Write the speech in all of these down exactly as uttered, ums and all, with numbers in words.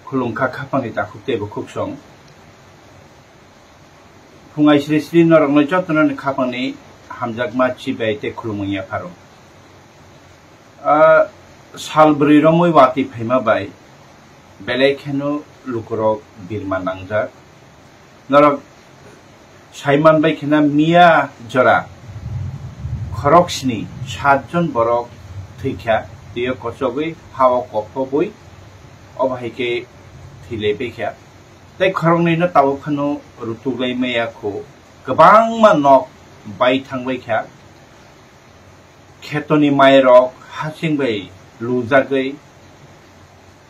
Khulumkha khapangni takhuk tei bukhuk song. Phungai sri sri norokno jotono ni khapangni hamjakma chibai tei khulumung yapharo. Ah, sal bwrwi romwi watwi phaima bai belai kheno lukurok birma nangjak. Norok saiman bai kheno miya jora khorok sni satjon borok thwikha, twiyo kochogwi hao kophobwi obo hai khe thwilaibaikha. Tei khoroknwino tabuk phano rutuklai maya kho, kwbangma nok bai thangbaikha. Khetoni mairok hasing bai lujagwi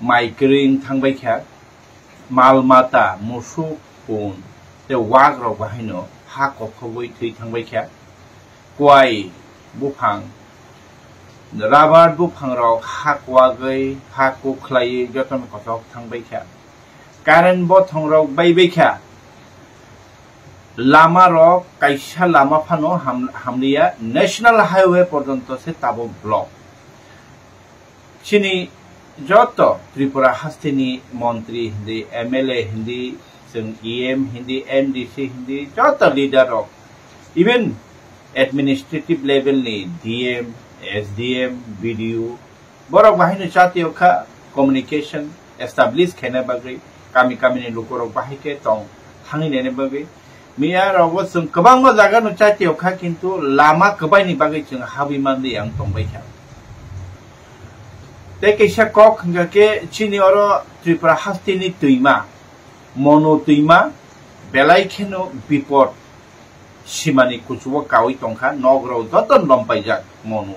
mai kwrwi wng thangbaikha. Mal mata, musuk, pun tei wak rok bahaino ha kophogwi thwi thangbaikha. Kwai buphang, rabar buphang rok ha kwagwi, ha kuk khlaiwi jotono kochok thangbaikha. Current bothong rok baibaikha. Lama rok kaisa lama phano ham-, hamliya, national highway porjonto se tabuk block. Chini joto Tripura hasteni montri hindi, M L A hindi, chwng E M hindi, M D C hindi, joto leader rok, even administrative level ni D M, S D M, B D O, borok bahaino chatio kha communication establish khaina bagwi, kami kami ni lukurok bahai khe tong thangwi naina bagwi. Miya rogo chwng kwbangma jaga no chatio kha, kintu lama kwbai ni bagwi chwng habwi manliya wng tongbai kha. Tei kaisa kok hwnkha khe chini oro Tripura hasteni twima, Monu twima, belai kheno bipot simani kuchugo kaui tongkha, nok rok joto lompaijak, Monu,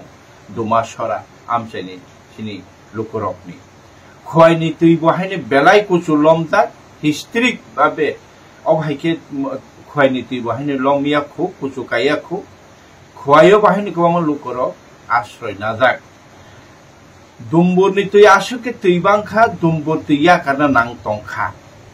Dumasora, amchaini chini lukurokni. Khwaini twi bo haino belai kuchu lomjak, historic babe, obo hai khe, mm, khwaini twi bo haino lomya khu, kuchu kaiya khu, khwaio bo haino kwbangma lukurok asroi najak. Dumburni twi aswk khe twi bangkha, dumbur twi yakarna nang tongkha.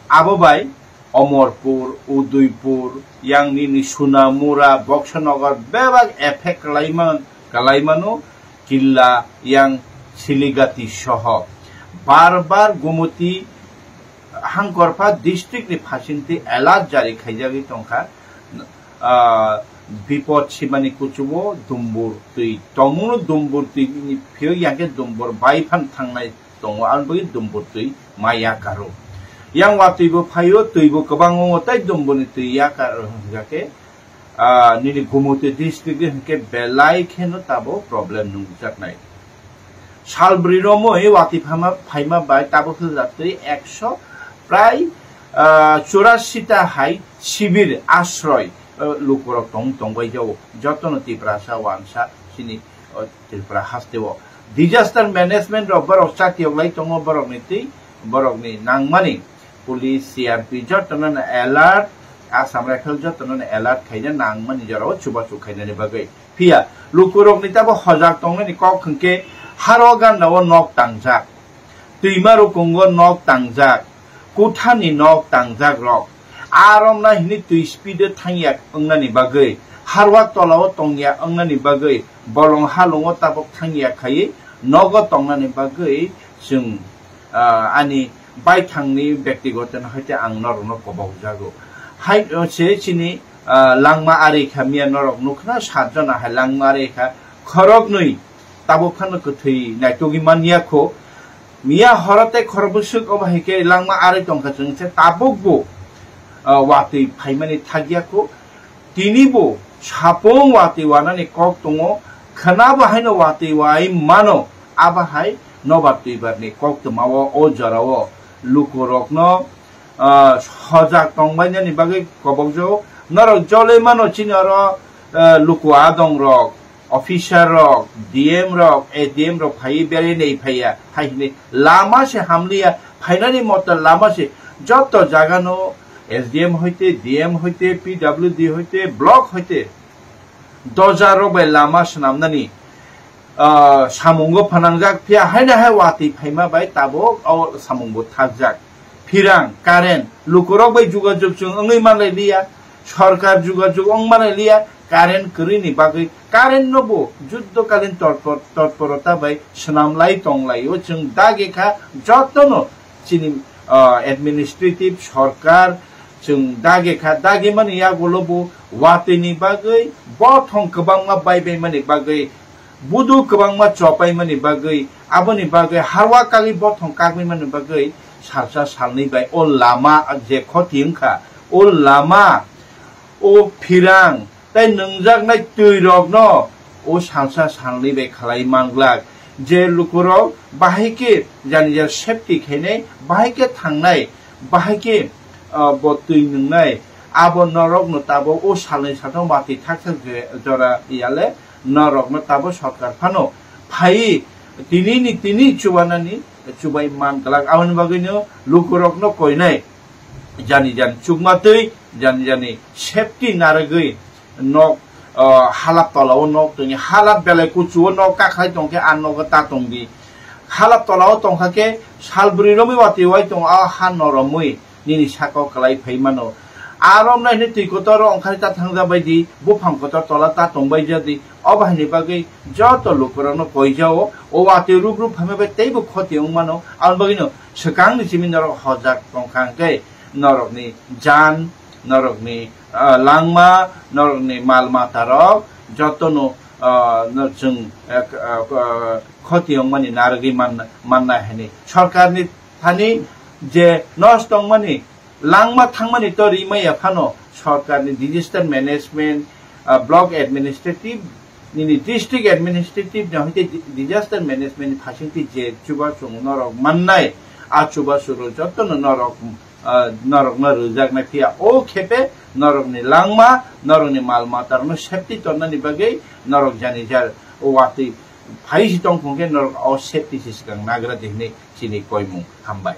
Abo bai Omorpur, Udaipur, yang nini Sunamura, Boksanagar bebak effect kwlaiman-, kwlaimano, Killa, yang Siligati soho. Bar bar Gumoti Hangkorpha district ni phasingtwi alert jari khaijagwi tongkha. Ah, bipot simani kuchugo dumbur twi tongmungno dumbur twi ni phiyok yang khe dumbur bai phan thangnai tongo, ang bagwi dumbur twi ma yakaro. Yang watwi bo phaio, twi bo kwbang wngo, tei dumburni twi yakar hwnkha khe, ah, nini Gumoti district hwnkhe belai kheno tabo problem nungjaknai. Sal bwrwi romwi watwi phaima, phaima bai tabuk hwljatwi ekso prai, ah, churasi ta hai sibir asroi, ah, lukurok tong, tongbai jago. Jotono Tiprasa wansa chini, oh, Tripura hasteo. Disaster management rok borok chatiyoklai tongo, borokni twi, borokni nangmani. Police, C R P jotono no alert, Assam Rifle jotono no alert khaina nangmani jorao chubachu khainani bagwi. Phiya lukurokni tabo hojak tongnani kok hwnkhe haro gandao nok tangjak, twima rukungo nok tangjak, kuthani nok tangjak rok. Aromna hini twi speed o thangya wngnani bagwi, harwak tolao tongya wngnani bagwi, bolong halongo tabok thangya khaiwi nogo tongnani bagwi chwng ah, ani baithangni byaktigoto no hai khe ang norokno kobokjago. Hai, o, se chini, ah, langma ari kha miya norok nukha na, sat jona hai langma ari kha, khoroknwi tabuk phano kwthwi naitugwi manya kho. Miya horo tei khorok bwswk obo hai khe langma ari tongkha chwng se tabukbo, ah, watwi phaimani thakya kho. Tini bo sapung watwi wanani kok tongo, khwna bo haino watwi wai mano, abo hai nobar twibarni koktwmao o jorao lukurokno, ah, hojak tongbainani bagwi kobokjago. Norok joloi mano chini oro, ah, luku adongrok, officer rok, D M rok, A D M rok phaiwi belai nei phaiya, hai hwnwi lama se hamliya, phainani moto lama se joto jagano S D M hoite, D M hoite, P W D hoite, block hoite, doja rok bai lama swnamnani, ah, samungo phanangjak, phiya haino hai watwi phaima bai tabuk o samungbo thakjak. Phirang, current, lukurok bai jugajug chwng wngwi manlai liya, sorkar jugajug wng manlai liya, current kwrwini bagwi, current no bo juddokalin torpor-, torporota bai swnamlai tonglaio chwng dagi kha jotono chini ah, administrative sorkar chwng dagi kha, dagi mani yagulo bo watwi ni bagwi bothong kwbangma bai bai mani bagwi, budu kwbangma chopai mani bagwi, aboni bagwi harwa kagwi bothong kagwi mani bagwi salsa salnwi bai o lama je khoti wngkha, o lama, o phirang tei nwngjaknai twi rokno o salsa salnwi bai khalai manglak, je lukurok bahai khe jani jani safety khainai, bahai khe thangnai, bahai khe, ah, bo twi nwngnai, abo norokno tabuk o salnwi saltong watwi thaksa je-, jora yale norokno tabuk sorkar phano phai tini ni tini chubanani chubai manglak, aboni bagwino lukurokno koinai jani jani chukma twi, jani jani safety narwgwi nok, ah, halap tola o nok tongwi, halap belai kuchu o nok kakhlai tongkhe a nogo ta tongdi. Halap tola o tongkha khe sal bwrwi romwi watwi wai tong o ha noromwi nini saka o kwlai phai mano. A romnai hwnwi twi kotor o ongkhai ta thangja bai di, buphang kotor tola ta tongbai ja di. O bahai ni bagwi joto lukurokno koijao, o watwi ruk ruk phaima bai teibo khoti wng mano. Aboni bagwino swkangni simi norok hojak tongkha hwnkhe norokni jan, norokni, ah, langma, norokni mal matarok jotono, ah, no chwng, ah, ah, ah, khoti wngmani narwgwi man-, mannai hwnwi. Sorkarni thani je nosto wngmani langma thangmani to rimaya phano sorkarni disaster management, ah, block administrative, nini district administrative ni hoite di-, disaster management ni phasingtwi je chubachu norok mannai, a chubachu rok jotono norok, ah, norokno rwjaknai phiya. O khepe norokni langma, norokni mal matarokno safety tonnani bagwi norok jani jar watwi phai si tong phung khe norok o safety se swkang nagra di hwnwi chini koimung. Hambai.